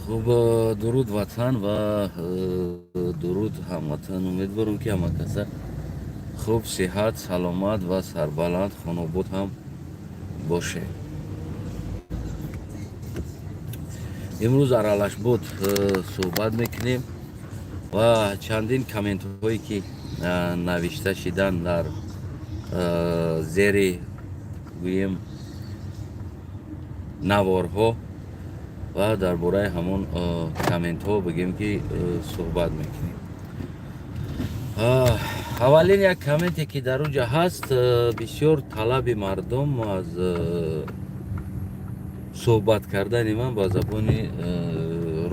Хуб, дуруд, ватан, ва дуруд, ҳамватан. Умедворам, ки ҳама каса хуб, сиҳат, саломат ва сарбаланд, хонобод ҳам бошед. Имрӯз аралашбод суҳбат мекунем ва чандин комментҳое, ки навишта шидан дар зери, гӯем, наворҳо ва дар бораи ҳамон комментҳо бигем, ки суҳбат мекунем. Аввалин як комменте, ки дар он ҷа ҳаст, бисёр талаби мардум аз суҳбат кардани ман ба забони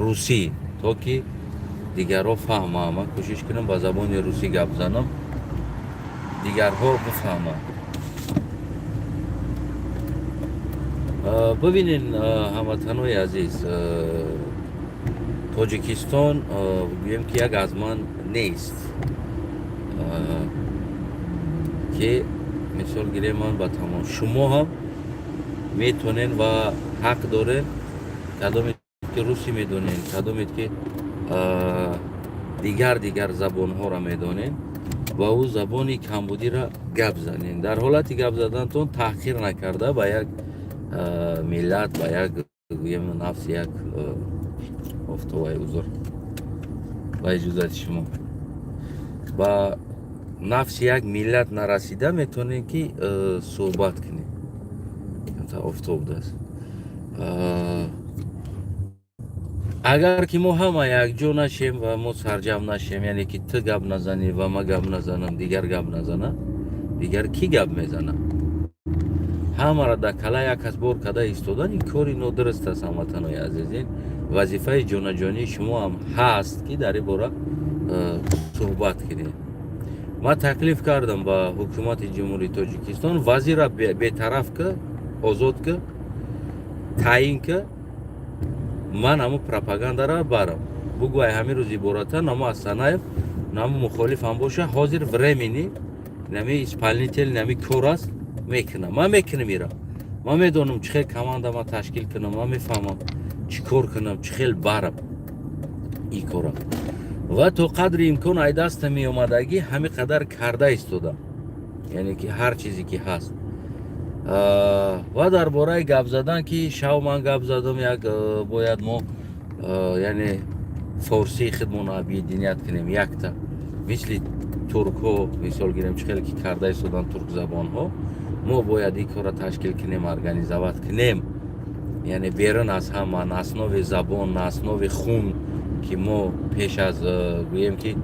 русӣ, то ки дигарҳо фаҳмам. Ман кӯшиш кунам, ба забони русӣ гап занам, дигарҳо бифаҳманд. Бибинен, ҳамватанои азиз, Тоҷикистон, гӯем, ки як аз ман нест, ки мисол гирем, ман ба тамом шумо ҳам метонен ва ҳақ дорен, кадомед ки русӣ медонен, кадомед ки дигар забонҳоро медонен, ва ӯ забони камбудиро гап занен. Дар ҳолати гап задантон таҳқир накарда ба як миллат, ба як, гӯем, нафси як офтобаи, узр, ба иҷозати шумо, ба нафси як миллат нарасида метавонем, ки суҳбат кунем. Офтоб даст. Агар ки мо ҳама якҷо нашем ва мо сарҷам нашем, яъне ки ту гап назанӣ ва ман гап назанам, дигар гап назана, дигар кӣ гап мезана? Ҳамаро дар кала як кас бор карда истодан, ин кори нодуруст аст. Ҳамватанои азиз, ин вазифаи ҷонаҷонии шумо ҳам ҳаст, ки дар ин бора суҳбат кунед. Ман таклиф кардам ба ҳукумати Ҷумҳурии Тоҷикистон: вазира бетараф ка, озод ка, таъин ка, ман ҳамун пропагандара барам. Бугӯ, ай ҳамин рӯз ибората намо Асанаев, намо мухолиф ҳам боша, ҳозир временный нами исполнитель нами кор аст, мекунам. Ман мекунам ира. Ман медонам, чӣ хел команда ман ташкил кунам, ман мефаҳмам, чӣ кор кунам, чӣ хел барам ин кора. Ва то қадри имкон ай даста меомадагӣ ҳамин қадар карда истодам, яъне ки ҳар чизе ки ҳаст. Ва дар бораи гап задан, ки шав ман гап задам, як бояд мо, яъне форсии худмонро объединять кунем, якта, мисли туркҳо, мисол гирем, чӣ хеле ки карда истодан туркзабонҳо, мо бояд ин корро ташкил кунем, организовать кунем, яъне берун аз ҳама, на основе забон, на основе хун, ки мо пеш аз, гӯем, ки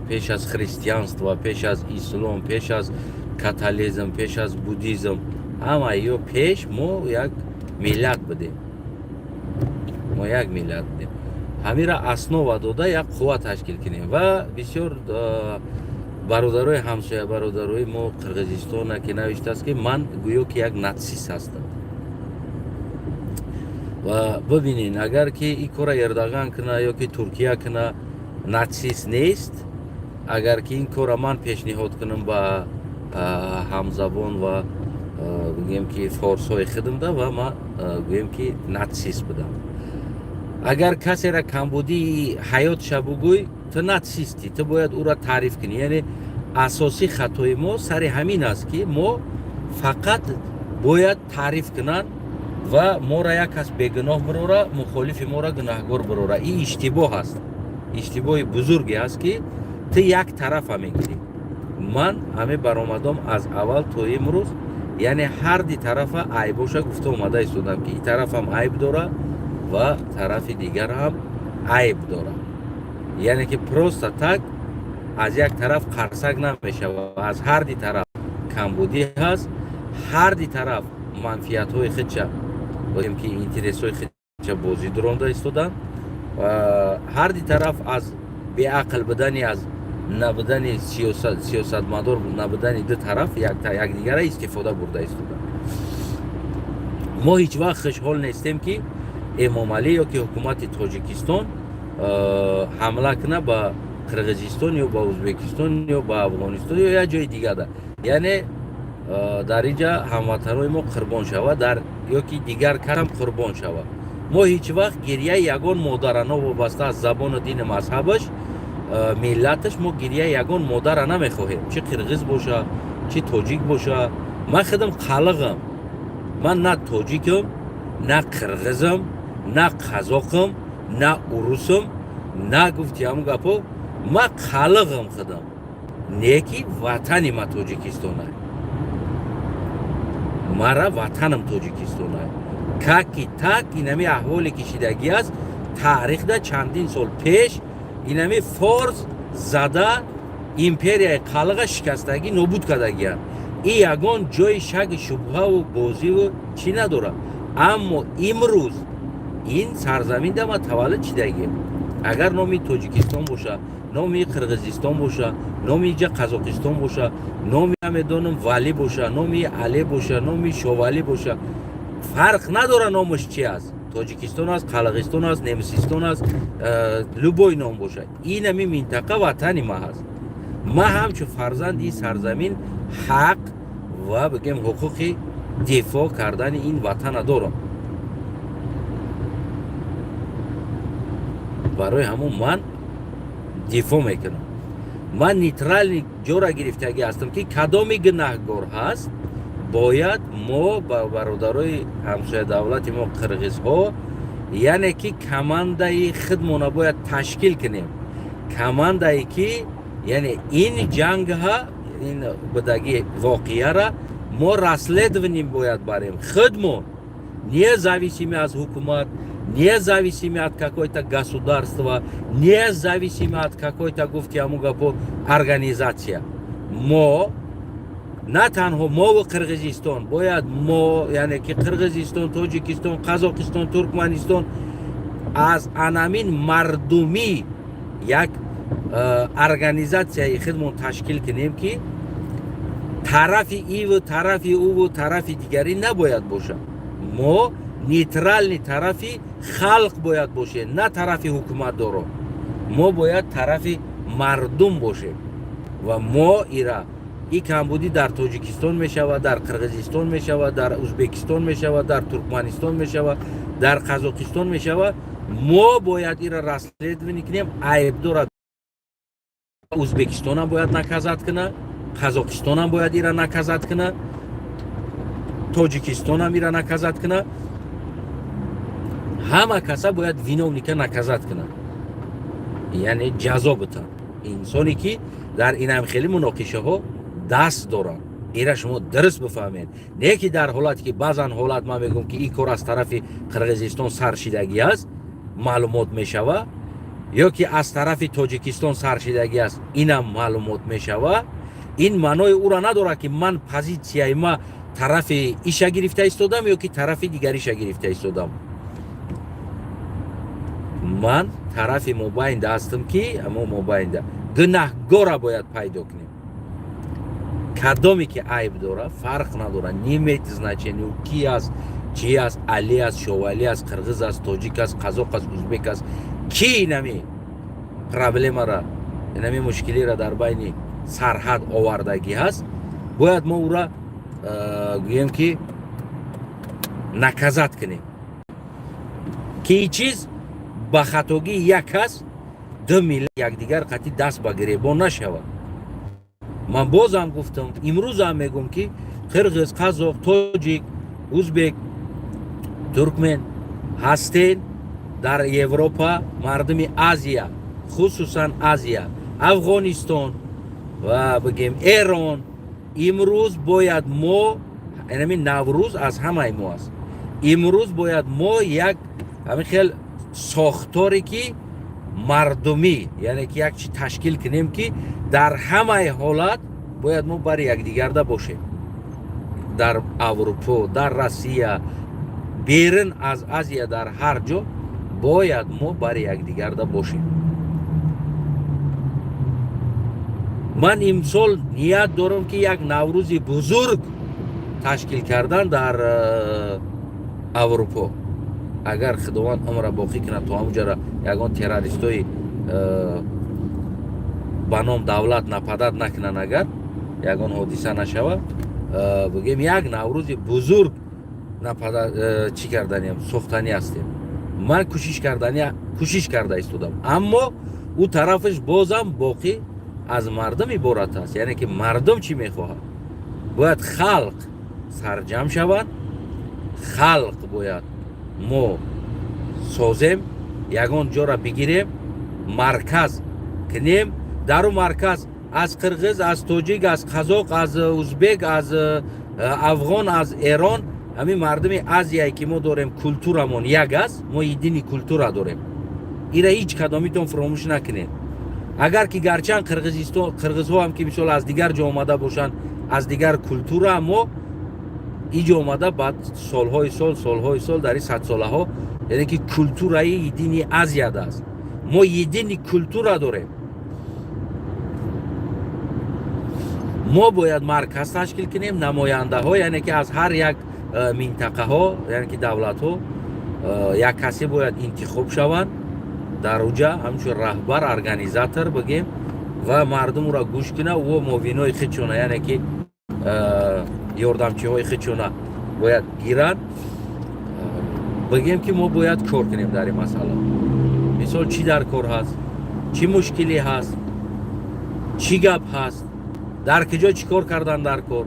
пеш аз христианство, пеш аз ислом, пеш аз католизм, пеш аз буддизм, ҳама ё пеш мо як миллат будем, мо як миллат будем. Ҳамира основа дода, як қувва ташкил кунем. Ва бисёр бародарои ҳамсоя, бародарои мо Қирғизистона, ки навиштааст, ки ман гӯё ки як нацист ҳастам. Ва бибинед, агар ки ин кора Эрдоган куна ё ки Туркия куна, нацист нест. Агар ки ин кора ман пешниҳод кунам ба ҳамзабон ва, гӯем, ки форсҳои худамда, ва ман, гӯем, ки нацист будам. Агар касера камбудии ҳаётша бугӯй, ту нацистӣ, ту бояд ӯро таъриф кунӣ. Яъне асосии хатои мо сари ҳамин аст, ки мо фақат бояд таъриф кунанд ва моро як кас бегуноҳ бирора, мухолифи моро гунаҳгор бирора. Ин иштибоҳ аст, иштибоҳи бузурге аст, ки ту як тарафа мегирӣ. Ман ҳаме баромадом аз аввал то имрӯз, яъне ҳарди тарафа айбоша гуфта омада истодам, ки ин тарафам айб дора ва тарафи дигар ҳам айб дора. Яъне ки просто так аз як тараф қарсак намешавад. Аз ҳарди тараф камбудӣ ҳаст, ҳарди тараф манфиатҳои худша, гӯем, ки интересҳои худша бозӣ дуронда истоданд. Ва ҳарди тараф аз беақл будани, аз набудани сиёсатмадор набудани ду тараф якдигара истифода бурда истоданд. Мо ҳеҷ вақт хушҳол нестем, ки Эмомалӣ ё ки ҳукумати Тоҷикистон ҳамла куна ба Қирғизистон ё ба Ӯзбекистон ё ба Афғонистон ё як ҷои дигар, яъне дар ин ҷа ҳамватанои мо қурбон шавад дар ё ки дигар касам қурбон шавад. Мо ҳеҷ вақт гирьяи ягон модара, новобаста аз забону дину мазҳабаш, миллаташ, мо гирьяи ягон модара намехоҳем, чӣ қирғиз боша, чӣ тоҷик боша. Ман худам қалиғам, ман на тоҷикам, на қирғизам, на қазоқам, на урусам, на гуфти ҳамун гапо. Ман қалиғам худам, не ки ватани ма Тоҷикистона, мара ватанам Тоҷикистона. Как-то так инами аҳволе ки шидагӣ аст таърихда, чандин сол пеш инами форс зада, империяи қалиға шикастагӣ, нобуд кардагианд. И ягон ҷои шаки шубҳаву бозиву чӣ надорад. Аммо имрӯз ин сарзаминда ма таваллуд шидагием. Агар номи Тоҷикистон боша, номи Қирғизистон боша, номи иҷа Қазоқистон боша, номи намедонам Валӣ боша, номи Али боша, номи Шовалӣ боша, фарқ надора номаш чи аст, Тоҷикистон аст, Қалағистон аст, Немисистон аст, любой ном боша, инами минтақа ватани ма ҳаст. Ма ҳамчун фарзанди ин сарзамин ҳақ ва бигем ҳуқуқи дифоъ кардани ин ватана дорам. Барои ҳамон ман дифоъ мекунам. Ман нейтральный ҷора гирифтагӣ ҳастам, ки кадоми гунаҳгор ҳаст, бояд мо ба бародарои ҳамсоя давлати мо қирғизҳо, яъне ки командаи худмона бояд ташкил кунем, командае ки яъне ин ҷангҳа, ин будаги воқеяра мо расследование бояд барем худмон, независимо аз ҳукумат, независимо от какой-то государства, независимо от какой-то, гуфти ҳамун гапо, организация. Мо на танҳо мову Қирғизистон, бояд мо, яъне ки Қирғизистон, Тоҷикистон, Қазоқистон, Туркманистон, аз анамин мардумӣ як организатсияи худмон ташкил кунем, ки тарафи иву тарафи уву тарафи дигарӣ набояд бошад. Мо нейтральный тарафи халқ бояд бошем, на тарафи ҳукуматдоро. Мо бояд тарафи мардум бошем. Ва мо ира и камбудӣ дар Тоҷикистон мешавад, дар Қирғизистон мешавад, дар Узбекистон мешавад, дар Туркманистон мешавад, дар Қазоқистон мешавад, мо бояд ира расследование кунем. Айбдора Узбекистонам бояд наказать кунад, Қазоқистонам бояд ира наказать кунад, Тоҷикистонам ира наказать кунад. Ҳама каса бояд виновника наказать кунад, яъне ҷазо битан инсоне ки дар инам хеле муноқишаҳо даст доранд. Ира шумо дуруст бифаҳмед, не ки дар ҳолате ки баъзан ҳолат ман мегӯм, ки ин кор аз тарафи Қирғизистон саршидагӣ аст, маълумот мешава, ё ки аз тарафи Тоҷикистон саршидагӣ аст, инам маълумот мешава. Ин маънои ӯра надорад, ки ман позитсияи ма тарафи иша гирифта истодам ё ки тарафи дигариша гирифта истодам. Ман тарафи мобайнда ҳастам, ки амо мобайнда гунаҳгора бояд пайдо кунем. Кадоме ки айб дора, фарқ надорад, не имеет значение ки аст, чи аст, Али аст, Шовалӣ аст, қирғиз аст, тоҷик аст, қазоқ аст, узбек аст, ки инами проблемара, инами мушкилиро дар байни сарҳад овардагӣ ҳаст, бояд мо ӯра гӯем ки наказать кунем, ки ин чиз ба хатогии як кас ду миллат якдигар қатъи даст ба гиребон нашавад. Ман бозам гуфтам, имрӯзам мегӯм, ки қирғиз, қазоқ, тоҷик, узбек, туркмен ҳастен дар Европа, мардуми Азия, хусусан Азия, Афғонистон ва бигем Эрон, имрӯз бояд мо, инами Наврӯз аз ҳамаи мо аст, имрӯз бояд мо як ҳамин хел сохторе ки мардумӣ, яъне ки як чи ташкил кунем, ки дар ҳамаи ҳолат бояд мо бари якдигарда бошем. Дар Аврупо, дар Россия, берун аз Азия, дар ҳар ҷо бояд мо бари якдигарда бошем. Ман имсол ният дорам, ки як Наврӯзи бузург ташкил кардан дар Аврупо, агар Худованд умра боқӣ кунад, то ҳамуҷара ягон террористои ба ном давлат нападать накунанд, агар ягон ҳодиса нашава, бигем, як Наврӯзи бузург напада чӣ карданиам, сохтанӣ ҳастем. Ман кӯшиш кардани кӯшиш карда истодам, аммо ӯ тарафаш бозам боқӣ аз мардум иборат аст, яъне ки мардум чӣ мехоҳад. Бояд халқ сарҷамъ шавад, халқ бояд мо созем, ягон ҷора бигирем, марказ кунем. Дар ӯ марказ аз қирғиз, аз тоҷик, аз қазоқ, аз узбек, аз афғон, аз эрон, ҳамин мардуми Азияе ки мо дорем, культурамон як аст, мо единый культура дорем. Ира ҳеҷ кадомитон фуромӯш накунед. Агар ки гарчанд қирғизистон, қирғизҳо ҳам ки мисол аз дигар ҷо омада бошанд, аз дигар культура, аммо иҷо омада, баъд солҳои сол, солҳои сол, дар ин садсолаҳо, яъне ки культураи единый Азияда аст. Мо единый культура дорем. Мо бояд марказ ташкил кунем, намояндаҳо, яъне ки аз ҳар як минтақаҳо, яъне ки давлатҳо, як касе бояд интихоб шаванд дар уҷа ҳамчун раҳбар, организатор бигем, ва мардум ӯро гӯш кунад. Ӯ муовинои худшона, яъне ки ёрдамчиҳои худшона бояд гиранд. Бигем ки мо бояд кор кунем дар ин масъала. Мисол, чӣ дар кор ҳаст, чӣ мушкиле ҳаст, чӣ гап ҳаст, дар куҷо чӣ кор кардан дар кор.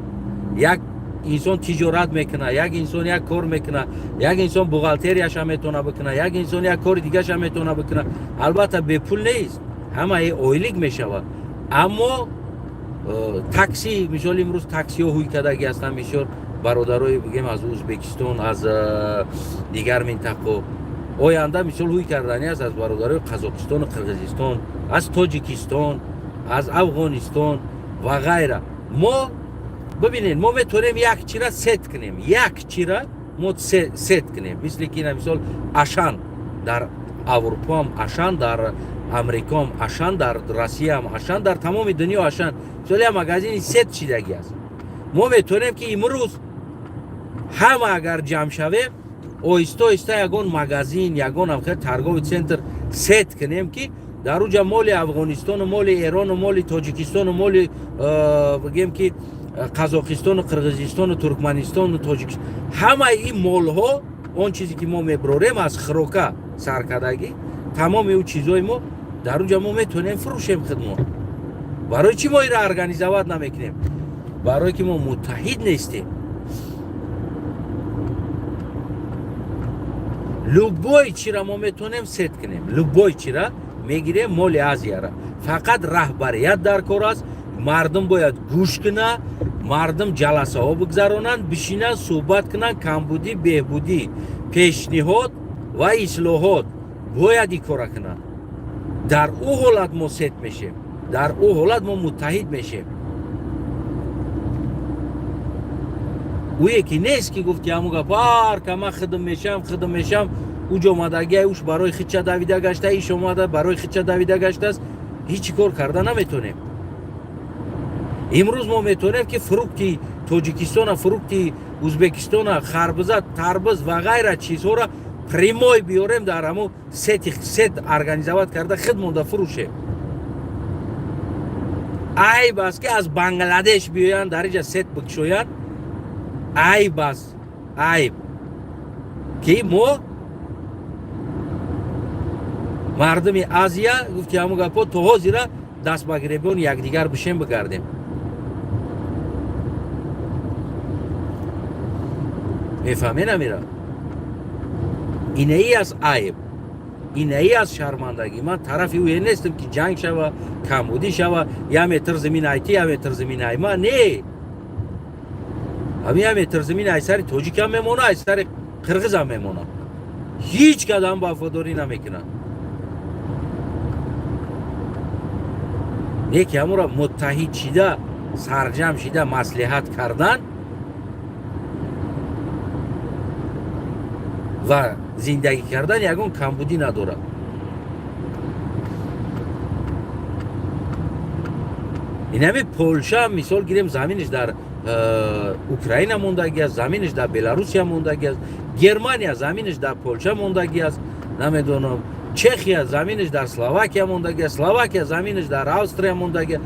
Як инсон тиҷорат мекунад, як инсон як кор мекунад, як инсон бухгалтерияша метавона бикунад, як инсон як кори дигаша метавона бикунад. Албатта, бепул нест, ҳамаи ойлик мешавад, аммо такси, мисол, имрӯз таксиҳо ҳуй кардагӣ ҳастанд. Бисёр бародарои, бигем, аз Ӯзбекистон, аз дигар минтақо, оянда, мисол, ҳуй кардани аст аз бародарои Қазоқистону Қирғизистон, аз Тоҷикистон, аз Афғонистон ва ғайра. Мо бибинед, мо метавонем як чира сеть кунем, як чира мо сеть кунем, мисли ки, мисол, Ашан дар Аврупоам, Ашан дар Амрикоам, Ашан дар Россияам, Ашан дар тамоми дунё Ашан, мисол, як магазини сеть шидагӣ аст. Мо метавонем ки имрӯз ҳама агар ҷамъ шавем, оҳиста оҳиста ягон магазин, ягон амхел торговый центр сеть кунем, ки дар уҷа моли Афғонистону моли Эрону моли Тоҷикистону моли, бигем ки, Қазоқистону Қирғизистону Туркманистону Тоҷикистон, ҳамаи ин молҳо, он чизе ки мо меброрем, аз хӯрока саркардагӣ, тамоми ӯ чизҳои мо дар уҷа мо метавонем фурӯшем худмо. Барои чӣ мо инро организовать намекунем? Барое ки мо муттаҳид нестем. Любой чира мо метавонем сеть кунем, любой чира мегирем, моли Азияра. Фақат раҳбарият дар кор аст. Мардум бояд гӯш куна, мардум ҷаласаҳо бигзаронанд, бишинанд, суҳбат кунанд, камбудӣ, беҳбудӣ, пешниҳод ва ислоҳот бояд ин кора кунанд. Дар ӯ ҳолат мо сеть мешем, дар ӯ ҳолат мо муттаҳид мешем. Ӯе ки нест, ки гуфт ки ҳамун гап ҳар ка ман хидм мешам, хидм мешам, уҷ омадагия, уш барои хича давида гашта, иш омада барои хича давида гаштааст, ҳеҷ кор карда наметонем. Имрӯз мо метавонем ки фрукти Тоҷикистона, фрукти Узбекистона, харбиза, тарбиз ва ғайра чизҳоро прямой биёрем, дар ҳамун сети сеть организовать карда, худ монда фурӯшем. Айб аст, ки аз Бангладеш биёянд, дар инҷа сеть бикушоянд. Айб аст, айб, ки мо мардуми Азия, гуфти ҳамун гапҳо, то ҳозира даст ба гиребони якдигар бишем, бигардем. Мефаҳме намира? Инаи аст айб, инаи аст шармандагӣ. Ман тарафи ӯе нестам, ки ҷанг шава, камбудӣ шава, як метр замин айти, як метр замин айма. Не, ҳамин як метр замин ай сари тоҷикам мемона, ай сари қирғизам мемона. Ҳеҷ кадам вафодорӣ намекунад. Не ки ҳамуро муттаҳид шида, сарҷамъ шида, маслиҳат кардан ва зиндагӣ кардан ягон камбудӣ надорад. Инами Полша, мисол гирем, заминаш дар Украина мондагӣ аст, заминаш дар Беларусия мондагӣ аст, Германия заминаш дар Полша мондагӣ аст, намедонам, Чехия заминаш дар Словакия мондагӣ аст, Словакия заминаш дар Австрия мондагӣ аст.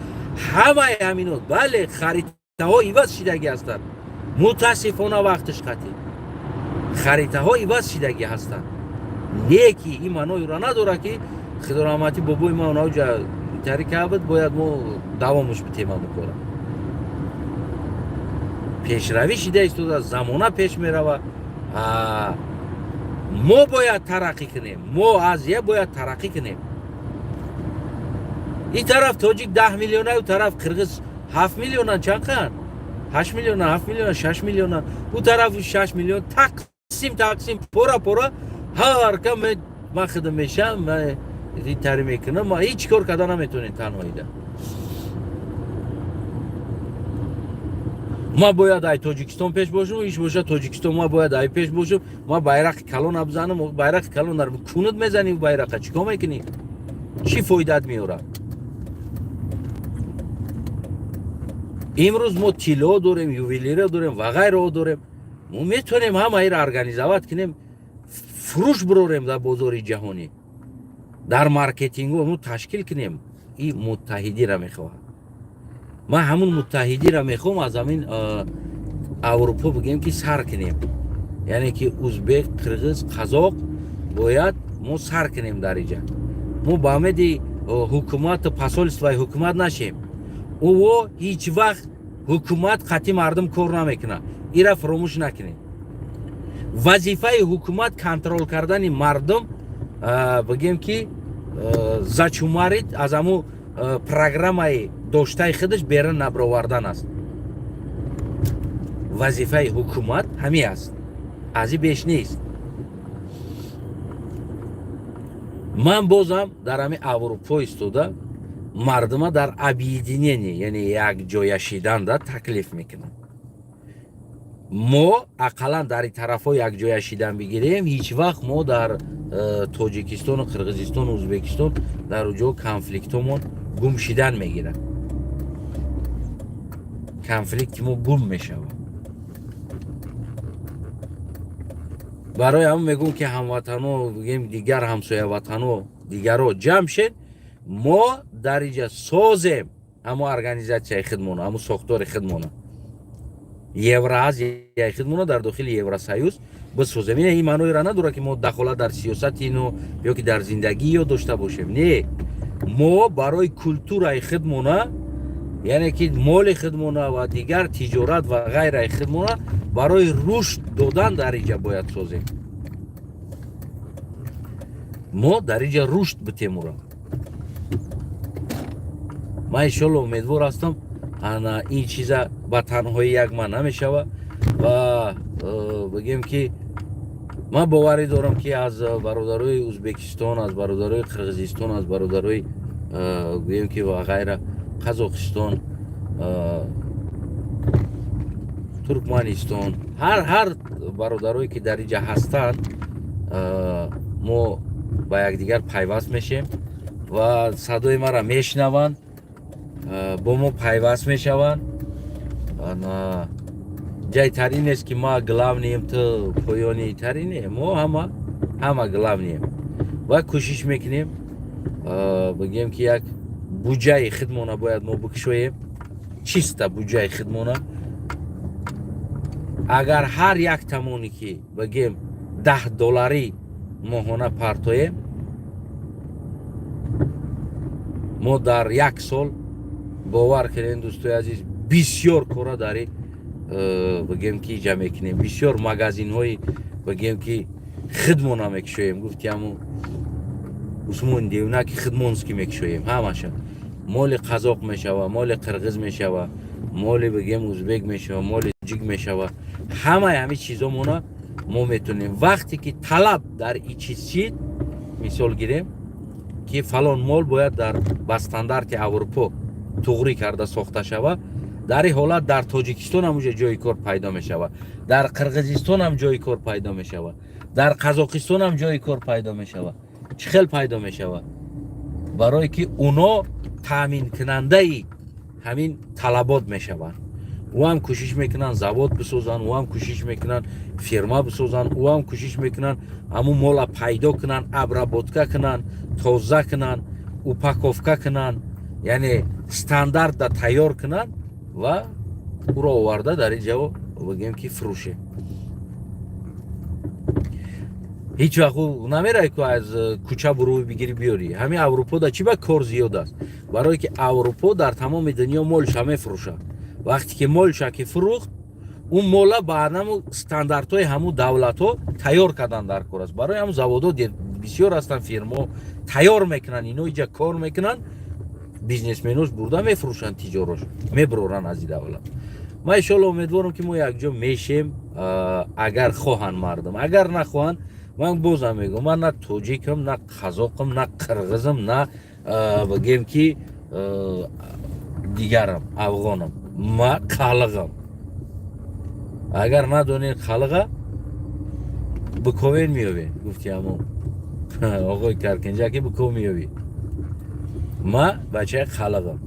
Ҳамаи ҳамино, бале, харитаҳо иваз шидагӣ ҳастанд. Мутаассифона, вақтиш қатъӣ харитаҳо иваз шидагӣ ҳастанд. Не ки ин маъноеро надорад, ки худораҳматӣ бобои ма онаҷа тари кабуд, бояд мо давомуш битем. Ҳамун кора пешравӣ шида истода, замона пеш мерава. Мо бояд тараққӣ кунем, мо азия бояд тараққӣ кунем. Ин тараф тоҷик 10 миллиона, ӯ тараф қирғиз 7 миллиона, чанд қанд, 8 миллиона, 7 миллиона, 6 миллиона, ӯ тараф 6 миллион, тақсим тақсим, пора пора. Ҳар ка ман хидм мешам, тари мекунам, ма ҳеҷ кор карда наметонем танҳоида. Ма бояд ай Тоҷикистон пеш бошам, иш боша Тоҷикистон, ма бояд ай пеш бошам, ма байрақи калона бизанам. Байрақи калон кунут мезанӣ, байрақа чӣ кор мекунӣ? Чӣ фоидаат меорад? Имрӯз мо тилло дорем, ювелира дорем ва ғайрао дорем. Мо метавонем ҳамаиро организовать кунем, фурӯш бирорем дар бозори ҷаҳонӣ, дар маркетингҳо мо ташкил кунем. И муттаҳидира мехоҳад. Ман ҳамун муттаҳидира мехоҳам, аз ҳамин Аврупо бигем, ки сар кунем, яъне ки узбек, қирғиз, қазоқ бояд мо сар кунем. Дар иҷа мо ба умеди ҳукумату посольствои ҳукумат нашем. Ӯво ҳеҷ вақт ҳукумат қатъи мардум кор намекунад, ира фуромӯш накунем. Вазифаи ҳукумат контрол кардани мардум, бигем ки зачумарид аз ҳамун программаи доштаи худаш берун набаровардан аст. Вазифаи ҳукумат ҳамин аст, аз ин беш нест. Ман бозам дар ҳамин Аврупо истода мардума дар объединение, яъне якҷоя шиданда таклиф мекунам. Мо ақаллан дар ин тарафҳо якҷоя шидан бигирем, ҳеҷ вақт мо дар Тоҷикистону Қирғизистону Ӯзбекистон дар ҷо конфликтомон гум шидан мегирад, конфликти мо гум мешавад. Барои ҳамн мегӯм, ки ҳамватано, бигем, дигар ҳамсояватано, дигаро ҷамъ шед, мо дар инҷа созем ҳамо организатсияи худмона, ҳамо сохтори худмона, Евроазияи худмона дар дохили Евросоюз бисозем. Ин маъноеро надорад, ки мо дахолат дар сиёсати ино ё ки дар зиндагии ё дошта бошем. Не, мо барои культураи худмона, яъне ки моли худмона ва дигар тиҷорат ва ғайраи худмона барои рушд додан дар инҷа бояд созем. Мо дар инҷа рушд битем уро. Ман иншолло умедвор ҳастам, ана ин чиза ба танҳои як ман намешава ва бигем, ки ман боварӣ дорам, ки аз бародарои Ӯзбекистон, аз бародарои Қирғизистон, аз бародарои гӯем ки ва ғайра, Қазоқистон, Туркманистон, ҳар бародарое ки дар инҷа ҳастанд, мо ба якдигар пайваст мешем ва садои маро мешунаванд, бо мо пайваст мешаванд. Ҷайтарин нест, ки ма главный ем, ту поёни тарине. Мо ҳама главный ем ва кӯшиш мекунем, бигем ки як буҷаи хидмона бояд мо бикушоем, чиста буҷаи хидмона. Агар ҳар як тамоне ки бигем 10 долларӣ моҳона партоем, мо дар як сол, бовар кунем, дӯстои азиз, бисёр кора дари бигем ки ҷа мекунем, бисёр магазинҳои бигем ки хидмона мекушоем. Гуфти ҳамун Усмон девна, ки хидмонский мекушоем ҳамаша. Моли қазоқ мешава, моли қирғиз мешава, моли бигем узбек мешава, моли ҷик мешава. Ҳамаи ҳамин чизомона мо метонем, вақте ки талаб дар и чиз шид, мисол гирем, ки фалон мол бояд дар ба стандарти Аврупо туғрӣ карда сохта шава, дар ин ҳолат дар Тоҷикистон ҳам уҷа ҷои кор пайдо мешавад, дар Қирғизистон ҳам ҷои кор пайдо мешавад, дар Қазоқистон ҳам ҷои кор пайдо мешавад. Чӣ хел пайдо мешавад? Барое ки уно таъминкунандаи ҳамин талабот мешаванд. Ӯ ҳам кӯшиш мекунанд завод бисозанд, ӯ ҳам кӯшиш мекунанд фирма бисозанд, ӯ ҳам кӯшиш мекунанд ҳамун мола пайдо кунанд, обработка кунанд, тоза кунанд, упаковка кунанд, яъне стандартда тайёр кунанд ва ӯро оварда дар ин ҷо бигем ки фурӯшем. Ҳеҷ вақт намерай ку аз кӯча бурӯи бигирӣ биёрӣ. Ҳамин Аврупода чӣ ба кор зиёд аст? Барое ки Аврупо дар тамоми дунё молша мефурӯшад. Вақте ки молша ки фурӯхт, он мола ба ҳаму стандартҳои ҳамун давлатҳо тайёр кардан дар кор аст. Барои ҳамун заводҳо бисёр ҳастанд, фирмаҳо тайёр мекунанд, ино иҷа кор мекунанд, бизнесменош бурда мефурӯшанд, тиҷорош мебуроранд аз ин давлат. Ман иншоалло умедворам, ки мо якҷо мешем, агар хоҳанд мардум. Агар нахоҳанд, ман бозам мегӯям, ман на тоҷикам, на қазоқам, на қирғизам, на бигем ки дигарам, афғонам. Ма қалиғам. Агар надонед қалиға, биковен, меёвед. Гуфти ҳамон оғои каркинҷа ки биков, меёвӣ. Ма бачаи қалиғам.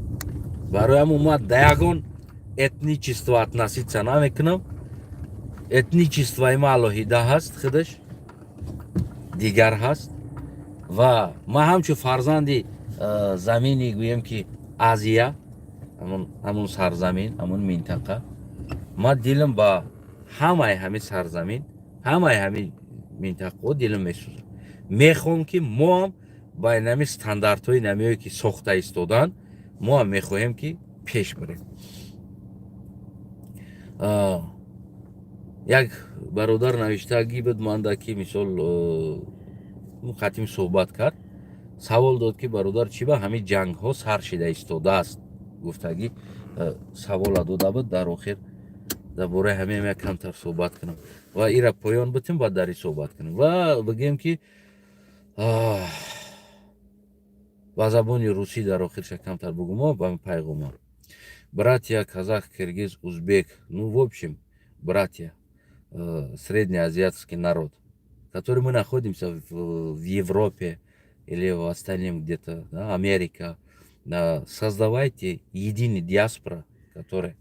Барои ҳамон ма да ягон этничество относиться намекунам. Этничествои ма алоҳида ҳаст, худаш дигар ҳаст. Ва ман ҳамчун фарзанди замини, гӯем ки, Азия, ҳамун сарзамин, ҳамун минтақа, ман дилам ба ҳамаи ҳамин сарзамин, ҳамаи ҳамин минтақаҳо дилам месӯзад. Мехоҳам, ки мо ҳам ба инами стандартҳои намеое ки сохта истоданд, мо ҳам мехоҳем, ки пеш бирем. Як бародар навиштагӣ буд манда, ки мисол қатим суҳбат кард, савол дод, ки бародар, чӣ ба ҳамин ҷангҳо сар шида истодааст, гуфтагӣ савола дода буд. Дар охир дар бораи ҳамин як камтар суҳбат кунам ва ира поён битем, баъд дар ин суҳбат кунем ва бигӯем, ки ба забони русӣ дар охирша камтар бугӯмо ба пайғома. Братья казах, киргиз, узбек, ну, в общем, братья, среднеазиатский народ, который мы находимся в Европе или в остальном где-то, да, Америка, да, создавайте единый диаспора, который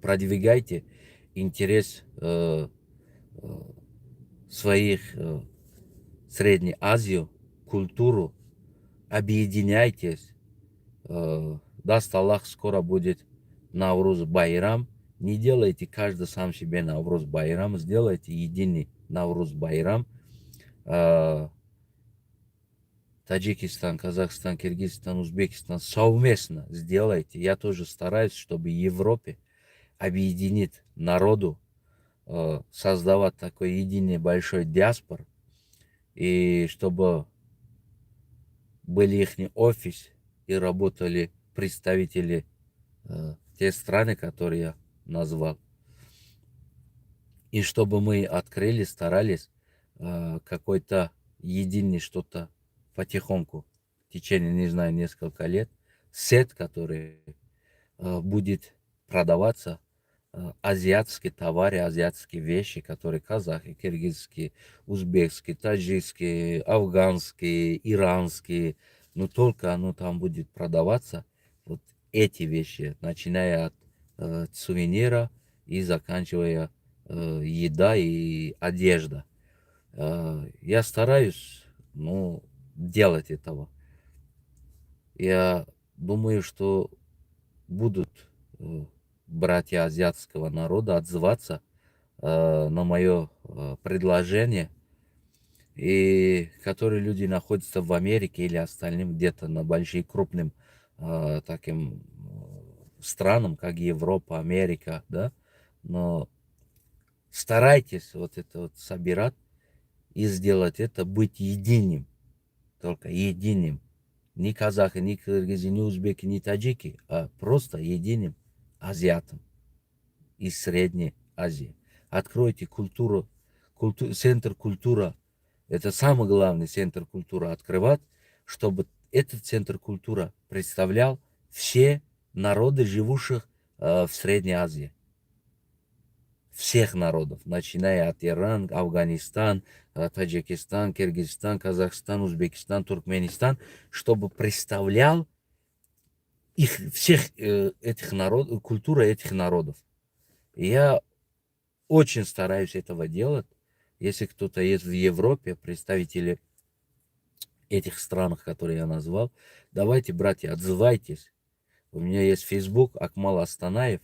продвигайте интерес своих Средней Азию, культуру, объединяйтесь. Даст Аллах, скоро будет Навруз Байрам. Не делайте каждый сам себе Навруз Байрам, сделайте единый Навруз Байрам. Таджикистан, Казахстан, Киргизстан, Узбекистан совместно сделайте. Я тоже стараюсь, чтобы Европе объединить народу, создавать такой единый большой диаспор, и чтобы были их офис и работали представители те страны, которые я назвал. И чтобы мы открыли, старались какой-то единый что-то потихоньку, в течение, не знаю, несколько лет, сет, который будет продаваться, азиатские товары, азиатские вещи, которые казахи, киргизские, узбекские, таджикские, афганские, иранские, но только оно там будет продаваться, вот эти вещи, начиная от сувенира и заканчивая еда и одежда. Я стараюсь, ну, делать этого. Я думаю, что будут братья азиатского народа отзываться на мое предложение, и которые люди находятся в Америке или остальным где-то на большим крупным таким странам, как Европа, Америка, да, но старайтесь вот это вот собирать и сделать это, быть единым, только единым. Ни казахи, ни кыргызы, ни узбеки, ни таджики, а просто единым азиатом из Средней Азии. Откройте культуру, центр культура. Это самый главный центр культуры открывать, чтобы этот центр культуры представлял все народы, живущих в Средней Азии. Всех народов, начиная от Иран, Афганистан, Таджикистан, Киргизстан, Казахстан, Узбекистан, Туркменистан, чтобы представлял их всех этих народов, культура этих народов. Я очень стараюсь этого делать. Если кто-то есть в Европе, представители этих стран, которые я назвал, давайте, братья, отзывайтесь. У меня есть Facebook Акмал Астанаев.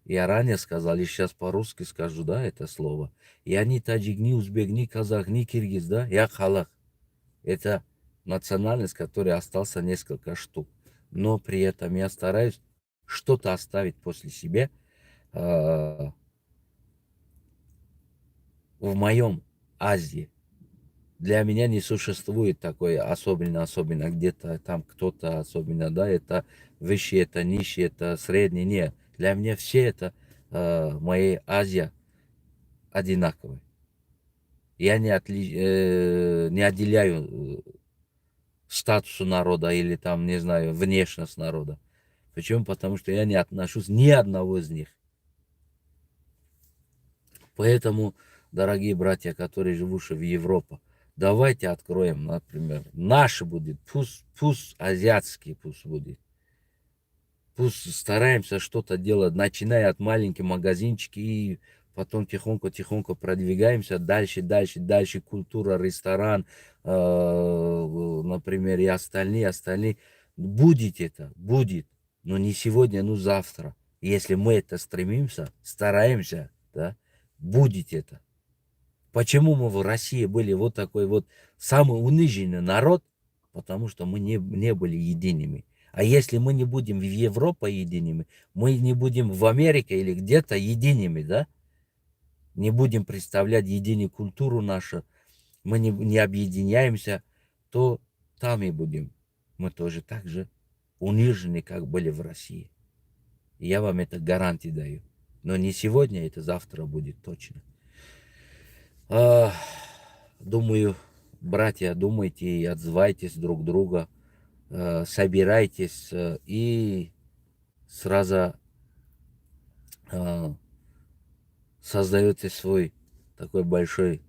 Я ранее сказал, и сейчас по-русски скажу, да, это слово. Я не таджик, ни узбек, ни казах, ни киргиз, да, я халақ. Это национальность, которой остался несколько штук. Но при этом я стараюсь что-то оставить после себя в моем Азии. Для меня не существует такой особенно где-то там кто-то особенно, да, это высший, это низший, это средний, нет. Для меня все это моей Азия одинаковые. Я не отделяю статусу народа или там, не знаю, внешность народа. Почему? Потому что я не отношусь ни одного из них. Поэтому, дорогие братья, которые живут в Европе, давайте откроем, например, наш будет, пусть азиатский пусть будет. Пусть стараемся что-то делать, начиная от маленьких магазинчики и потом тихонько-тихонько продвигаемся дальше, дальше, дальше. Культура, ресторан, например, и остальные. Будет это, будет. Но не сегодня, но завтра. Если мы это стремимся, стараемся, да, будет это. Почему мы в России были вот такой вот самый униженный народ? Потому что мы не были едиными. А если мы не будем в Европе едиными, мы не будем в Америке или где-то едиными, да? Не будем представлять единую культуру нашу, мы не объединяемся, то там и будем. Мы тоже так же унижены, как были в России. И я вам это гарантии даю. Но не сегодня, это завтра будет точно. Думаю, братья, думайте и отзывайтесь друг друга, собирайтесь и сразу создаете свой такой большой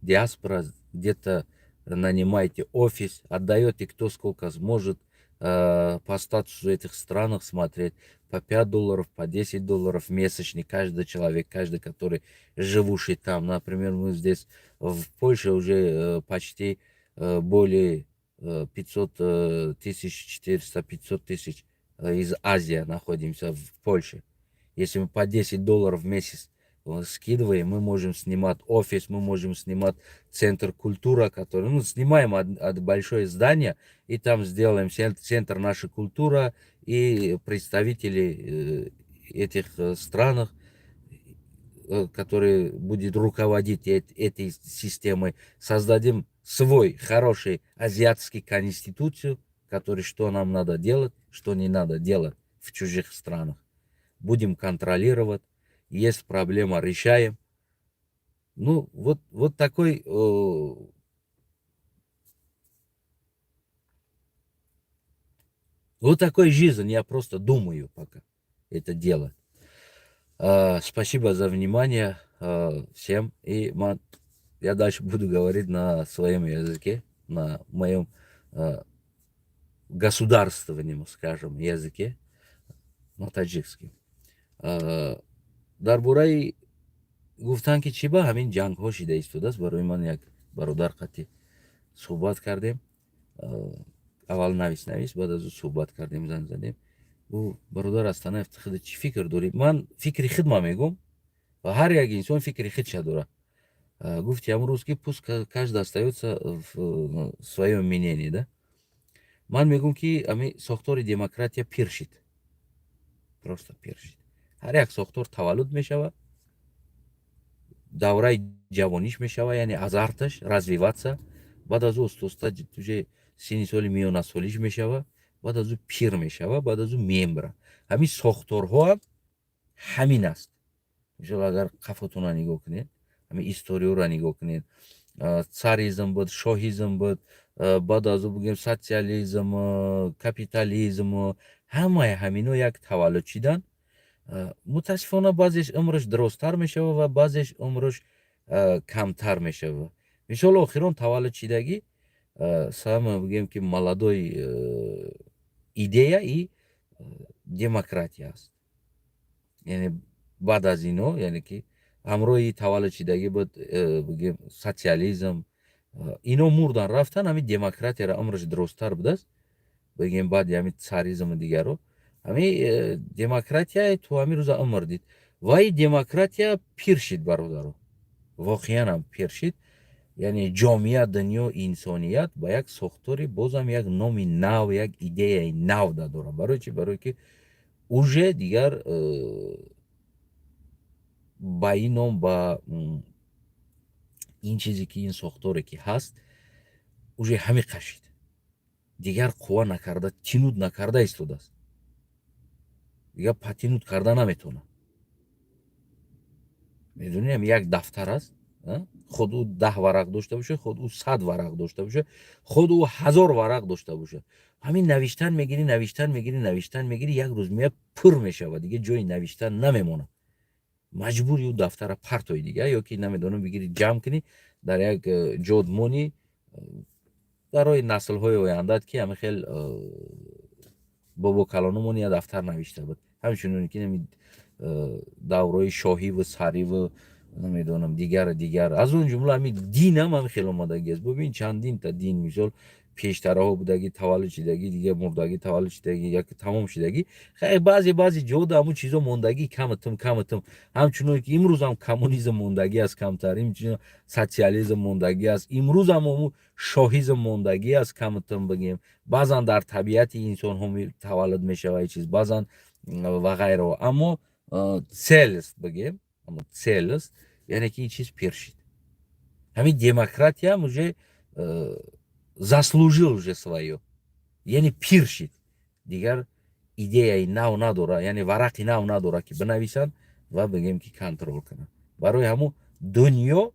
диаспора, где-то нанимаете офис, отдаете, кто сколько сможет, по статусу этих странах смотреть, по 5 долларов, по 10 долларов месячный каждый человек, каждый, который живущий там. Например, мы здесь в Польше уже почти более 500 тысяч, 400, 500 тысяч из Азии находимся в Польше. Если мы по 10 долларов в месяц скидываем, мы можем снимать офис, мы можем снимать центр культуры, который, ну, снимаем от большое здание, и там сделаем центр нашей культуры и представители этих странах, которые будет руководить этой системой, создадим свой хороший азиатский конституцию, который что нам надо делать, что не надо делать в чужих странах. Будем контролировать, есть проблема, решаем. Ну, вот такой жизнь, я просто думаю пока это делать. Спасибо за внимание всем. И я дальше буду говорить на своем языке, на моем государственном, скажем, языке, на таджикском. Дар бораи гуфтан, ки чӣ ба ҳамин ҷангҳо шида истодааст, барои ман як бародар қатӣ суҳбат кардем. Аввал навис, баъд аз ӯ суҳбат кардем, занг задем. Гуфт: «Бародар Астанаев, ту худат чӣ фикр дорӣ?» Ман фикри худма мегӯм ва ҳар як инсон фикри худша дорад. Гуфти ҳамун рӯз, ки пусть каждый остаётся в своем мнении, да. Ман мегӯм, ки ами сохтори демократия пир шид, просто пир шид. Ҳар як сохтор таваллуд мешавад, давраи ҷавониш мешавад, яъне азарташ развиваться, баъд аз ӯ оста-оста уже синни соли миёнасолиш мешавад, баъд аз ӯ пир мешавад, баъд аз ӯ мемирад. Ҳамин сохторҳоам ҳамин аст. Мисол, агар қафотона нигоҳ кунед, ҳамин историёро нигоҳ кунед, царизм буд, шоҳизм буд, баъд аз ӯ бигӯем социализм, капитализм, ҳамаи ҳамино як таваллуд шидан. Мутаассифона, баъзеш умраш дарозтар мешавад ва баъзеш умраш камтар мешавад. Мисол, охирон таваллуд шидагӣ, самое, бигӯем, ки молодой идея и демократия аст. Яъне баъд аз ино, яъне ки ҳамроҳи таваллуд шидагӣ буд, бигӯем, социализм, ино мурдан, рафтан, ҳамин демократияро умраш дарозтар будааст, бигӯем, баъди ҳамин царизму дигаро. Ҳами демократия то ҳамин рӯза умр дид ва и демократия пир шид, бародаро, воқеанам пир шид. Яъне ҷомеа, дунё, инсоният ба як сохтори, бозам як номи нав, як идеяи нав дадорад. Барои чӣ? Барое ки уже дигар ба ин ном, ба ин чизе ки, ин сохторе ки ҳаст, уже ҳамин қашид, дигар қувва накарда, тянуть накарда истодааст, дигар потянуть карда наметавонад. Медонем, як дафтар аст, худ ӯ 10 варақ дошта бошад, худ ӯ 100 варақ дошта бошад, худ ӯ 1000 варақ дошта бошад, ҳамин навиштан мегирӣ, навиштан мегирӣ, навиштан мегирӣ, як рӯз меяд, пур мешавад, дигар ҷои навиштан намемонад. Маҷбури ӯ дафтара партои дига ё ки, намедонам, бигирӣ, ҷамъ кунӣ, дар як ҷод монӣ барои наслҳои ояндат, ки ҳамин хел бобо калономон як дафтар навишта буд. Ҳамчунон ки давраи шоҳиву сариву, намедонам, дигар дигар, аз он ҷумла ҳамин динам ҳамин хел омадагӣ аст. Бубин, чандинта дин, мисол, пештараҳо будагӣ, таваллуд шидагӣ, дигар мурдагӣ, таваллуд шидагӣ, як тамом шидагӣ. Баъзе баъзе ҷода ҳамун чизо мондагӣ, каматум каматум. Ҳамчунон ки имрӯзам коммунизм мондагӣ аст камтар, имчунин социализм мондагӣ аст, имрӯзам ҳамун шоҳизм мондагӣ аст каматум, бигем. Баъзан дар табиати инсонҳо таваллуд мешавад чиз, баъзан ва ғайрао. Аммо целость, бигем, целость, яъне ки ин чиз пир шид. Ҳамин демократиям уже заслужил уже своё, яъне пир шид, дигар идеяи нав надора, яъне варақи нав надора, ки бинависанд ва, бигем, ки контрол кунанд. Барои ҳамун дунё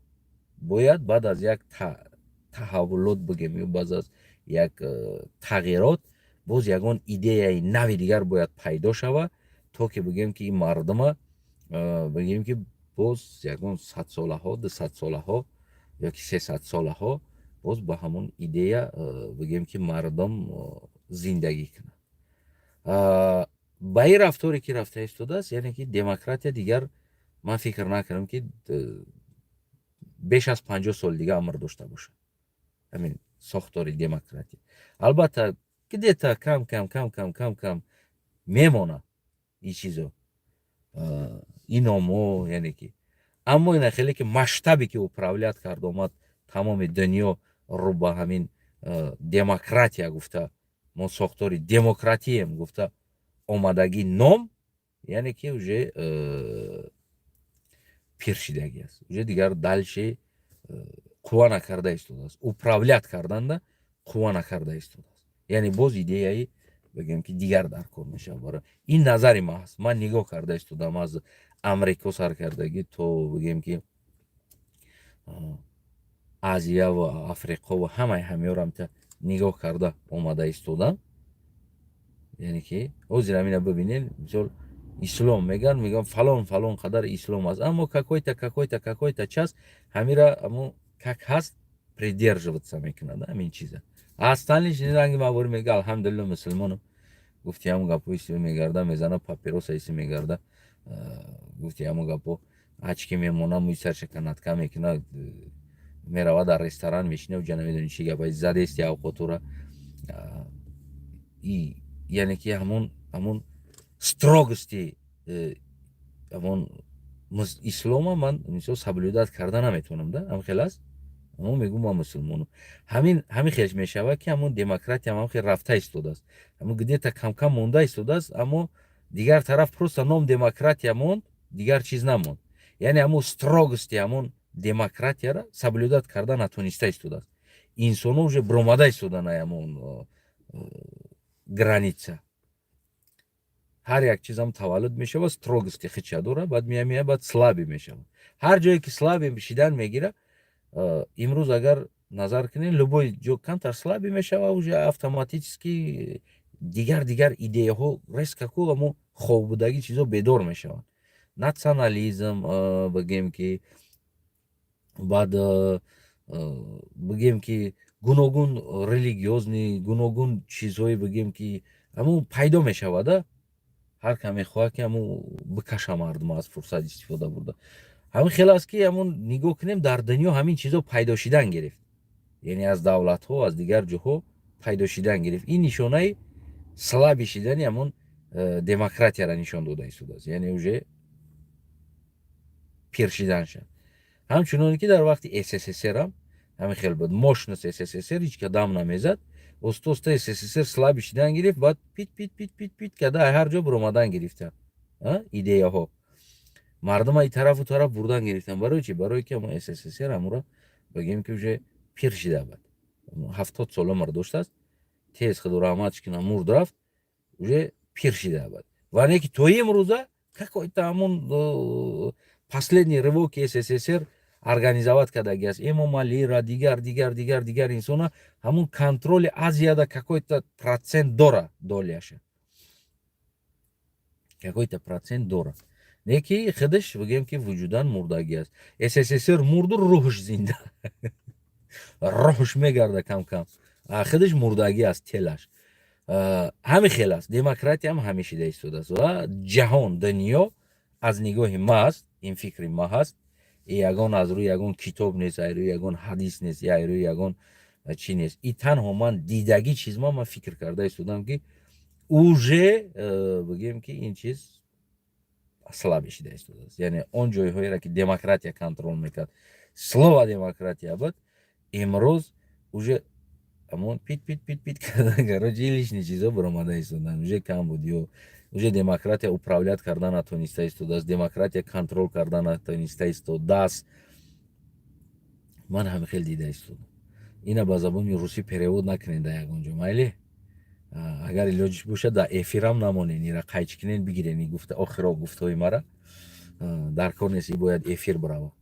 бояд баъд аз як таҳаввулот, бигем, ё баъд аз як тағйирот боз ягон идеяи нави дигар бояд пайдо шавад, то ки, бигем, ки ин мардума, бигем, ки боз ягон садсолаҳо, дусадсолаҳо ё ки сесадсолаҳо боз ба ҳамон идея, бигем, ки мардум зиндагӣ кунад. Ба ин рафторе ки рафта истодааст, яъне ки демократия дигар, ман фикр накунам, ки беш аз 50 соли дига амр дошта бошад ҳамин сохтори демократия. Албатта, где-то кам кам кам кам кам кам мемонад ин чизо, ин номҳо, яъне ки, аммо ина хеле ки масштабе ки управлять кард омад тамоми дунё рӯ ба ҳамин демократия гуфта, мо сохтори демократием гуфта омадагӣ ном, яъне ки уже пир шидагӣ аст, уже дигар дальше қувва накарда истодааст, управлять карданда қувва накарда истодааст. Яъне боз идеяи, бигем, ки дигар дар кор мешавад. Барои ин назари ман ҳаст. Ман нигоҳ карда истодам, аз Амрико сар кардагӣ то, бигем, ки Азия ва Африқо ва ҳамаи ҳамёрам нигоҳ карда омада истодам. Яъне ки ҳозир ҳамина бибинед, мисол, ислом меган, фалон фалон қадар ислом аст, аммо какой-то какой-то час ҳамира амо как ҳаст придерживаться мекунад ҳамин чиза. Остальные ранги мавори мега: «Алҳамдулилла, мусулмонам», гуфти, ҳамон гапо иси мегарда, мезана, папироса иси мегарда, гуфти, ҳамон гапо, очки мемона, мӯи сарша канатка мекуна, мерава, дар ресторан мешина, уҷа намедони чӣ гапа задести авқотура. Яъне ки ҳамон строгости ҳамон ислома ман, мисол, соблюдать карда наметавонам да. Ҳам хел аст, аммо мегӯм, ман мусулмонам. Ҳамин хел мешавад, ки ҳамон демократия ҳам хел рафта истодааст, ҳамон где-то камкам монда истодааст, аммо дигар тараф просто ном демократия монд, дигар чиз намонд. Яъне ҳамон строгости ҳамон демократияра соблюдать карда натониста истодааст. Инсонҳо уже биромада истодан ҳамон граница. Ҳар як чизам таваллуд мешавад, строгости хича дора, баъд мея, баъд слабый мешавад. Ҳар ҷое ки слабый шидан мегира, имрӯз агар назар кунем, любой ҷо камтар слабый мешава, уже автоматически дигар дигар идеяҳо резко ку амо хоббудагӣ чизо бедор мешаванд. Национализм, бигем, ки баъд, бигем, ки гуногун религиозный, гуногун чизҳое, бигем, ки ҳамун пайдо мешавада. Ҳар кам мехоҳад, ки ҳамун бикаша мардума, аз фурсат истифода бурда. Ҳамин хел аст, ки ҳамун нигоҳ кунем, дар дунё ҳамин чизо пайдо шидан гирифт, яъне аз давлатҳо, аз дигар ҷоҳо пайдо шидан гирифт. Ин нишонаи слабый шидани ҳамон Демократияра нишон дода истодааст, яъне уже пир шиданша. Ҳамчуноне ки дар вақти СССРам ҳамин хел буд, мощность СССР ҳеҷ ка дам намезад. Оста оста СССР слабый шидан гирифт, баъд пит пит пит пит пит карда ҳар ҷо биромадан гирифтан идеяҳо, мардума и тарафу тараф бурдан гирифтан. Барои чи? Барое ки ҳамон СССР ҳамура бигем, ки уже пир шида буд, 70 сол умр доштааст, тез, худо раҳматш кунад, мурд, рафт, уже пир шида буд. Ва не ки то имрӯза какой-то ҳамон последний рывок СССР организовать кардаги аст, Эмомалира, дигар, дигар, дигар, дигар инсона. Ҳамун контроли Азияда какой-то процент дора, доляша какой-то процент дора, не ки худаш бигем, ки вуҷудан мурдагӣ аст. СССР мурду, рӯҳш зинда, рӯҳш мегарда кам кам, худаш мурдагӣ аст, телаш. Ҳамин хел аст, демократиям ҳамин шида истодааст. Ва ҷаҳон, дунё аз нигоҳи ма аст, ин фикри ма ҳаст, ягон аз рӯи ягон китоб нест, аз рӯи ягон ҳадис нест, я аз рӯи ягон чӣ нест. И танҳо ман дидагӣ чиз, ман фикр карда истодам, ки уже бигем, ки ин чиз слабый шида истодааст. Яъне он ҷойҳоеро, ки демократия контроль мекард, слово демократия буд, имрӯз уже ҳамон пит пит пит пит карда, короче, лишний чизо баромада истоданд, уже кам буд. Ё уже демократия управлять карда натониста истодааст, демократия контроль карда натониста истодааст. Ман ҳамин хел дида истодам. Ина ба забони русӣ перевод накунед дар ягон ҷо, майли? Агар илоҷиш бошад, дар эфирам намонен, ира қайчи кунен, бигирен. И гуфта охиро гуфтҳои мара дар кор нест, и бояд эфир бирава.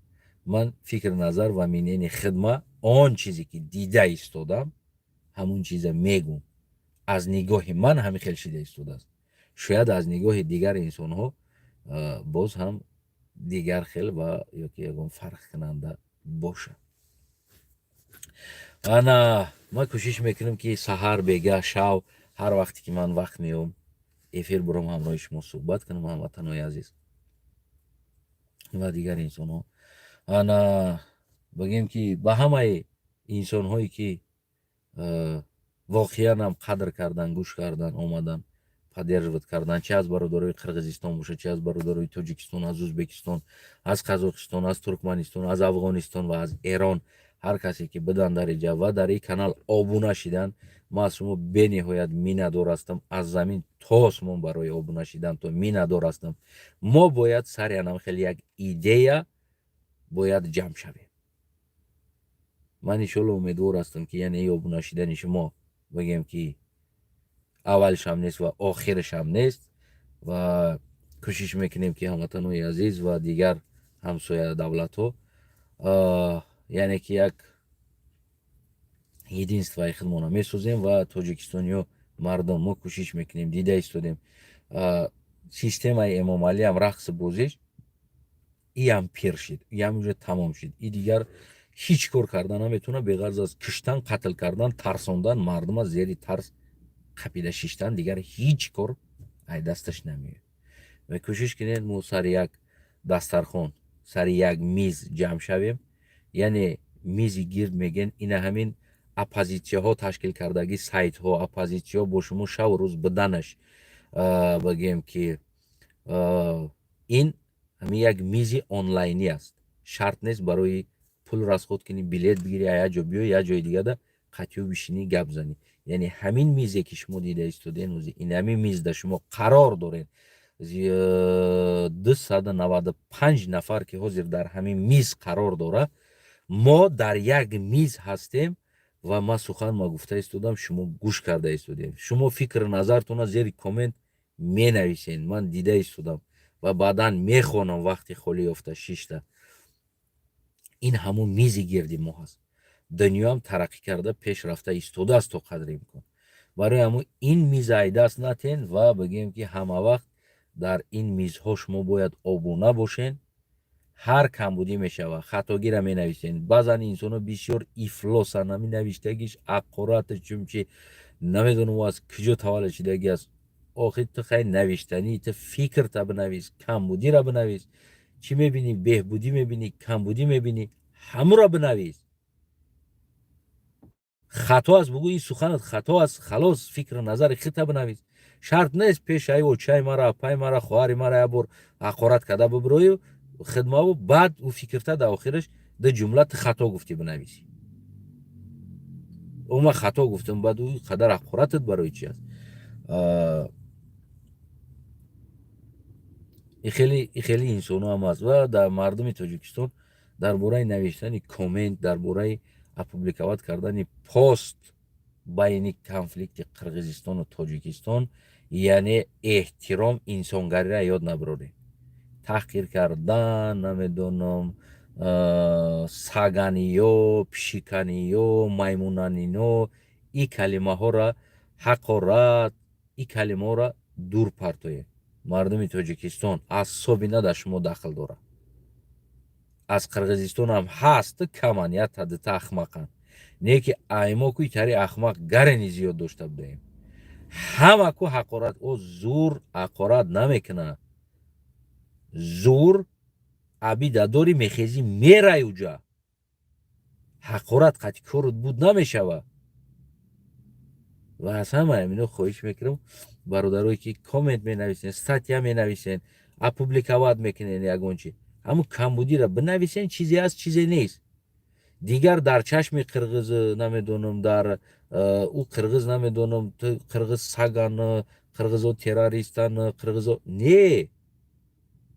Ман фикр, назар ва мнение хидма, он чизе ки дида истодам, ҳамун чиза мегум. Аз нигоҳи ман ҳамин хел шида истодааст. Шояд аз нигоҳи дигар инсонҳо боз ҳам дигар хел ва ёки ягон фарқкунанда бошад. Ана ман кӯшиш мекунам, ки саҳар, бегаҳ, шав, ҳар вақте ки ман вақт меём, эфир бурам, ҳамроҳи шумо суҳбат кунам, ҳамватанои азиз ва дигар инсонҳо. Ана бигем, ки ба ҳамаи инсонҳое, ки воқеан ҳам қадр кардан, гӯш кардан, омадан, поддерживать кардан, чи аз бародарои Қирғизистон бошад, чи аз бародарои Тоҷикистон, аз Ӯзбекистон, аз Қазоқистон, аз Туркманистон, аз Афғонистон ва аз Эрон, ҳар касе ки бидан дар иҷа ва дар ин канал обуна шидан, ман аз шумо бениҳоят миннатдор ҳастам. Аз замин то осмон барои обуна шидан то миннатдор ҳастам. Мо бояд сари анам хеле як идея бояд ҷамъ шавем. Ман иншоалло умедвор ҳастам, ки яъне ин обуна шидани шумо, бигем, ки аввалшам нест ва охирашам нест. Ва кӯшиш мекунем, ки ҳамватанои азиз ва дигар ҳамсоя давлатҳо, яъне ки як единствои худмона месозем. Ва тоҷикистониё, мардум, мо кӯшиш мекунем, дида истодем, системаи Эмомалиам, рақси бозиш иам пир шид, иам уже тамом шид, и дигар ҳеҷ кор карда наметавонад, беғарз аз киштан, қатл кардан, тарсондан мардума, зери тарс қапида шиштан, дигар ҳеҷ кор ай дасташ намеояд. Ва кӯшиш кунед, мо сари як дастархон, сари як миз ҷамъ шавем, яъне мизи гирд мегӯянд. Ина ҳамин оппозитсияҳо ташкил кардагӣ сайтҳо, оппозитсияҳо бо шумо шаву рӯз биданаш, бигӯем, ки ин ҳамин як мизи онлайнӣ аст. Шарт нест барои пул расход кунӣ, билет бигирӣ, як ҷо биёй, як ҷои дигада қатъиё бишинӣ, гап занӣ. Яъне ҳамин мизе, ки шумо дида истодед, ин ҳамин мизда шумо қарор доред, 295 нафар, ки ҳозир дар ҳамин миз қарор дорад, мо дар як миз ҳастем. Ва ман сухан ма гуфта истодам, шумо гӯш карда истодем. Шумо фикру назартона зери коммент менависед, ман дида истодам ва баъдан мехонам вақти холӣ ёфта шишта. Ин ҳамон мизи гирди мо ҳаст. Дунёам тараққӣ карда, пеш рафта истодааст то қадри имкон. Барои ҳамон ин миза айдаст натен ва бигӯем, ки ҳама вақт дар ин мизҳо шумо бояд обуна бошен. Ҳар камбудӣ мешавад, хатогира менависен. Баъзан инсонҳо бисёр ифлосанд, ҳамин навиштагиш аққурата, чунчи намедонам аз куҷо таваллуд шидагӣ аст. Охир ту хай навиштанӣ, ту фикрта бинавис, камбудира бинавис. Чӣ мебинӣ? Беҳбудӣ мебинӣ, камбудӣ мебинӣ, ҳамуро бинавис. Хато аст, бугӯ, ин суханат хато аст, халос. Фикру назари хита бинавис. Шарт нест пешаи очаи мара, апаи мара, хоҳари мара як бор ҳақорат карда бибирою хидмаву, баъд ӯ фикрта дар охираш ду ҷумла «ту хато гуфтӣ» бинависӣ. Ӯ ман хато гуфтам, баъд ӯ қадар ҳақоратат барои чи аст? Хеле инсонҳо ҳам аст ва дар мардуми Тоҷикистон дар бораи навиштани коммент, дар бораи опубликовать кардани пост байни конфликти Қирғизистону Тоҷикистон, яъне эҳтиром, инсонгариро ёд набарорем. Таҳқир кардан, намедонам, саганиё, пишиканиё, маймунанино, ин калимаҳоро, ҳақорат, ин калимаҳоро дур партоед. Мардуми Тоҷикистон асоби на дар шумо дахл дорад. Аз Қирғизистонам ҳаст, каман, якта дута ахмақанд, не ки аймо ку итари ахмақ гарени зиёд дошта будаем. Ҳама ку ҳақорат, о зур ҳақорат намекунад. Зур абида дори, мехезӣ, мерай уҷа, ҳақорат қати корут буд намешавад. Ва аз ҳама ҳамино хоҳиш мекунам, бародарое ки коммент менависен, статья менависен, опубликовать мекунен, ягон чи, ҳамун камбудиро бинависен, чизе аст, чизе нест. Дигар дар чашми қирғиз, намедонам, дар ӯ қирғиз, намедонам, қирғиз саган, қирғизо террористан, қирғизо не.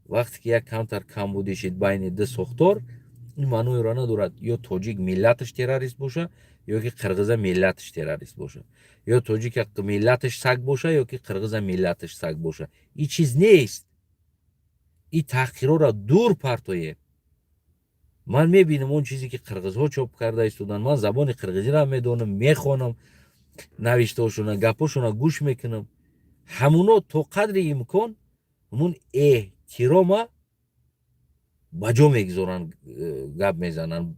Вақте ки як камтар камбудӣ шид байни ду сохтор, ин маъноеро надорад, ё тоҷик миллаташ террорист боша, ё ки қирғиза миллаташ террорист боша, ё тоҷика миллаташ саг боша, ё ки қирғиза миллаташ саг боша. Ин чиз нест. Ин таҳқирҳоро дур партоед. Ман мебинам он чизе ки қирғизҳо чоп карда истоданд. Ман забони қирғизиро медонам, мехонам навиштаҳошона, гапҳошона гӯш мекунам. Ҳамуно то қадри имкон ҳамун эҳтирома ба ҷо мегузоранд, гап мезананд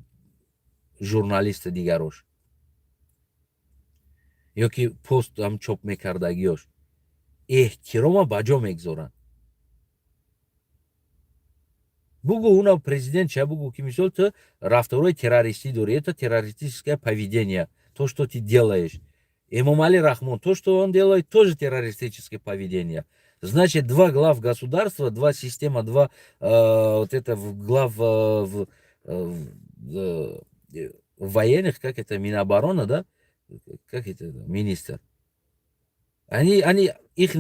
журналисти дигарош ё ки пост ҳам чоп мекардагиёш, эҳтирома ба ҷо мегузоранд. Бугӯ, уна президент ча бугӯ, ки мисол ту рафторҳои террористӣ дорӣ, это террористическое поведение, то, что ты делаешь. Эмомали Рахмон, то, что он делает, тоже террористическое поведение. Значит, два глав государства, два система, два вот это глав в военных, как это, Миноборона, да, как это, министр, они их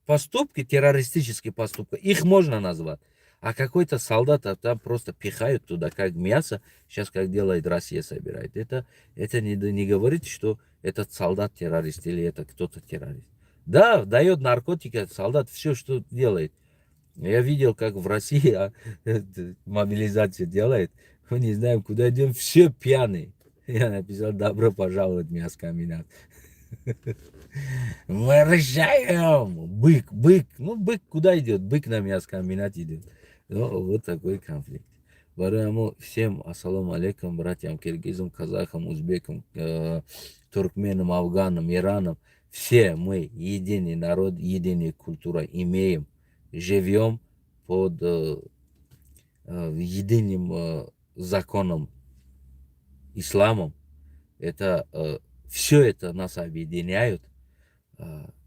поступки, террористические поступки, их можно назвать. А какой-то солдата там просто пихают туда, как мясо, сейчас как делает Россия, собирает. Это не говорит, что этот солдат террорист или это кто-то террорист. Да, дает наркотики, солдат все, что делает. Я видел, как в России мобилизацию делает. Мы не знаем, куда идем, все пьяные. Я написал: «Добро пожаловать в мясокомбинат». Мы решаем. Бык, бык. Ну, бык куда идет? Бык на мясокомбинат идет. Ну, вот такой конфликт. Барои всем ассалому алейкум, братьям киргизам, казахам, узбекам, туркменам, афганам, иранам. Все мы единый народ, единая культура имеем, живем под единым законом, исламом. Это все это нас объединяет,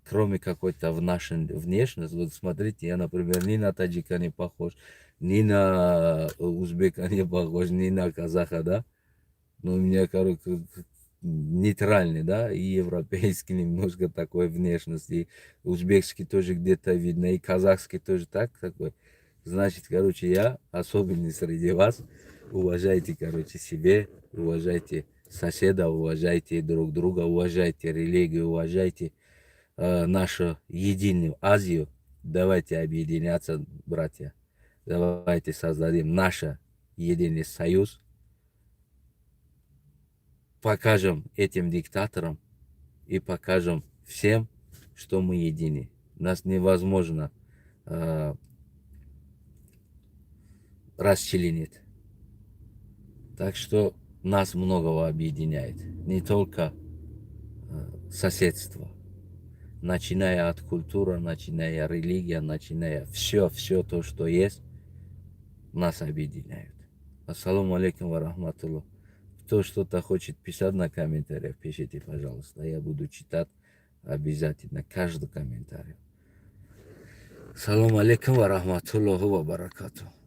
кроме какой-то в нашей внешности. Вот смотрите, я, например, ни на таджика не похож, ни на узбека не похож, ни на казаха, да? Но у меня, короче, нейтральный, да, и европейский немножко такой внешность, и узбекский тоже где-то видно, и казахский тоже так такой. Значит, короче, я особенный среди вас. Уважайте, короче, себе, уважайте соседа, уважайте друг друга, уважайте религию, уважайте нашу единую Азию. Давайте объединяться, братья. Давайте создадим наш единый союз. Покажем этим диктаторам и покажем всем, что мы едины. Нас невозможно расчленить. Так что нас многого объединяет. Не только соседство. Начиная от культуры, начиная религия, начиная все, все то, что есть, нас объединяет. Ассаламу алейкум ва рахматуллах. Кто что-то хочет писать на комментариях, пишите, пожалуйста. Я буду читать обязательно каждый комментарий. Салом алейкум ва раҳматуллоҳи ва баракатуҳ.